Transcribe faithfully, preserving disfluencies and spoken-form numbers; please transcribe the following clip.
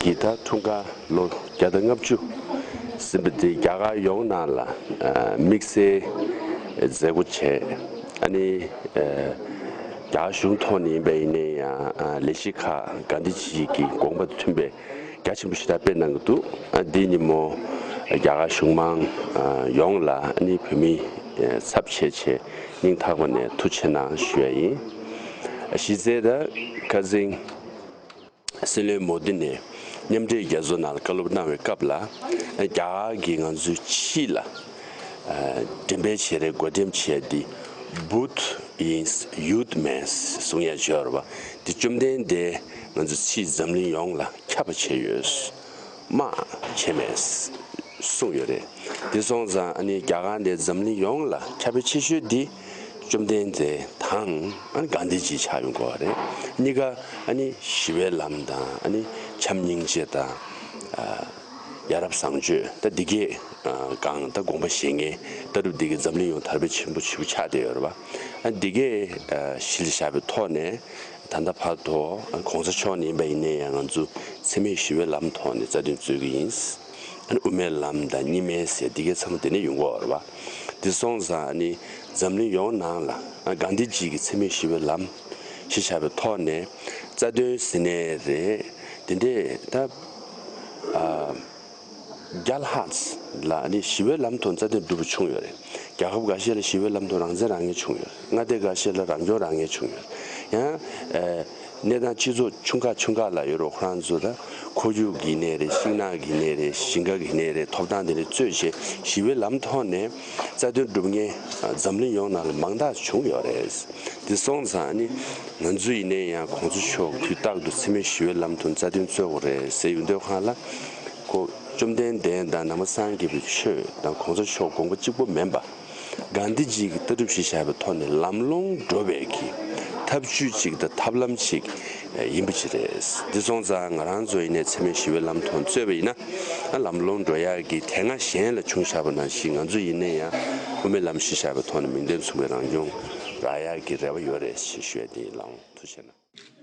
གི་ད་འཁྲུངས་སྐར་ལོ་བརྒྱ་དང་ལྔ་བཅུ་ཟིན་པ་དེ་རྒྱ་གར་ཡོངས་ནང་ལ་དམིགས་བསལ་མཛད་སྒོ་བྱས། ཨ་ནི་རྒྱ་གར་གཞུང་ཐོག་ནས་ཡིན་པ་ཡིན་ནའི་ཡང་ལས་གཞི་ཁག་གྷན་དྷི་ཇི་གི་དགོངས་པ་དང་མཐུན་པའི་རྒྱ་ཆེན་པོ་ཞེ་དྲག་སྤེལ་གནང་གི་འདུག་ཨ་འདིའི་ཉིན་མོ་རྒྱ་གར་གཞུང་མང་ཡོངས་ལ་ཨ་ནི་བོད་མིའི་ཚབ་བྱས་བྱས་སྙིང་ཐག་པ་ནས་ཐུགས་རྗེ་ཆེ་གནང་ཞུ་ཡ་ཡིན། གཞི་རྩའི་ད་ཁ་སང་སྲིད་བློན་མོ་དི་ནས་མཉམ་འབྲེལ་རྒྱལ་ཚོགས་ནང་ལ་བཀའ་སློབ་གནང་བའི་སྐབས་ལ། རྒྱ་གར་གྱིས་ང་ཚོའི་ཕྱི་ལ་འགྲེམས་སྤེལ་བྱེད་རེས་བགོ་འགྲེམས་བྱས་ཏེ་བུད་ཡིན་ཡུད་མེད་གསུང་ཡ་བྱས་ཡོད་རེད་པ། དེ་བཅོམ་ལྡན་འདས་ང་ཚོའི་ཕྱི་འཛམ་གླིང་ཡོངས་ལ་ཁྱབ་པ་བྱས་ཡོད། དམག་བྱས་མེད་གསུངས་ཡོད་རེད། དེ་སོང་ཙང་ཨ་ནི་རྒྱ་གར་འདི་འཛམ་གླིང་ཡོངས་ལ་ཁྱབ་པའི་ཆེ་ཤོས་འདི་བཅོམ་ལྡན་འདས་དང་ཨ་ནི་གྷན་དྷི་ཇི་ཆགས་ཡོང་གི་ཡོད་རེད། གཉིས་ཀ་ཨ་ནི་ཞི་བའི་ལམ་དང་ཨ་ནི་བྱམས་སྙིང་རྗེ་དང་ཨ་ཡ་རབས་བཟང་སྤྱོད་ད་འདི་གས་ཨ་གང་ད་དགོངས་པ་བཞེས་མཁན་ལྟ་གྲུབ་འདི་གས་འཛམ་གླིང་ཡོངས་དར་སྤེལ་ཆེན་པོ་ཆེ་པོ་ཆགས་བསྡད་ཡོད་རེད་པ། ཨ་འདི་གས་ཨ་གཞི་ལ་བཞག་པའི་ཐོག་ནས། ད་ལྟ་བར་དུ་གོང་ས་མཆོག་ནས་ཡིན་པ་ཡིན་ནའི་ཡང་ང་ཚོ་འཚེ་མེད་ཞི་བའི་ལམ་ཐོག་ནས་རྩ་དོན་རྩོད་ཀྱི་ཡིན། ཨ་ནི་དབུ་མའི་ལམ་དང་གཉིས་སྨན་ཟེར་འདི་གའི་ཚང་མ་དེ་ནས་ཡོང་གི་ཡོད་རེད་པ། དེ་སོང་ཙང་ཨ་ནི་འཛམ་གླིང་ཡོངས་ནང་ལ་ཨ་གྷན་དྷི་ཇི་གི་འཚེ་མེད་ཞི་བའི་ལམ་ཞེས་བྱ་བའི་ཐོག་ནས་རྩ་དོན་ཟེར་ནའི་རེད། དེ་འདྲས་ད་ཨ། རྒྱལ་ཧཱ་ལ་ནི་ཞི་བའི་ལམ་ཐོག་རྩ་དོན་སྒྲུབ་པ་བྱུང་ཡོད་རེད། རྒྱལ་ཁབ་འགའ་ཤས་ལ་ཞི་བའི་ལམ་ཐོག་རང་བཙན་རང་ངེས་བྱུང་ཡོད་རེད། མངའ་སྡེ་འགའ་ཤས་ལ་རང་སྐྱོང་རང་ངེས་བྱུང་ཡོད་རེད། ཡང་ཨ་གནས་སྟངས་སྤྱི་ཚོགས་ཆུང་ཁག་ཆུང་ཁག་ལ་ཡོད་རེད། ཁོ་རང་ཚོ་ལ་ཁོར་ཡུག་གི་གནས་རེད། ཤིང་ནགས་ཀྱི་གནས་རེད། ཞིང་ཁ་གི་གནས་རེད། ཐོབ་ཐང་དེ་འདྲ་རྩོད་བྱས་ཞི་བའི་ལམ་ཐོག་ནས་རྩ་དོན་སྒྲུབ་མཁན་འཛམ་གླིང་ཡོངས་ནང་ལ་མང་དག་བྱུང་ཡོད་རེད། དེ་སོང་ཙང་ནི་ང་ཚོ་ཡིན་ནའི་ཡང་གོང་ས་མཆོག་དུས་རྟག་ཏུ་འཚེ་མེད་ཞི་བའི་ལམ་ཐོག་རྩ་དོན་རྩོད་དགོས་རེད་ཟེར་ཡོང་དུས་སྒང་ལ། ཁོ་བཅོམ་ལྡན་འདས་དང་ནང་པ་སངས་རྒྱས་པའི་ཆོས་དང་གོང་ས་མཆོག་དགོངས་པ་གཅིག་པོ་མིན་པ། གྷན་དྷི་ཇི་གི་ལྟ་གྲུབ་གཞི་བཞག་པའི་ཐོག་ནས་ལམ་ལྷོང་འགྲོ་བའི་གི་ཐབས་ཇུས་གཅིག་དང་ཐབས་ལམ་གཅིག་ཡིན་པ་ཅིག་རེད། འདི་སོང་ཙང་ང་རང་ཚོ་ཡིན་ནའི་འཚེ་མེད་ཞི་བའི་ལམ་ཐོག་རྩོད་པ་ཡིན་ན་ལམ་ལྷོང་འགྲོ་ཡག་གི་དེ་སྔ་གཞན་ལ་བྱུང་བཞག་པ་ནང་བཞིན་ང་ཚོ་ཡིན་ནའི་ཡང་དབུ་མའི་ལམ་གཞི་བཞག་པའི་ཐོག་ནས་མིང་དོན་མཚུངས་པའི་རང་སྐྱོང་རག་ཡག་གི་རེ་བ་ཡོད་རེད་ཞེས་ཞུ་ཡ་དེ་ཡིན། ལགས་འོང་། ཐུགས་རྗེ་གནང་།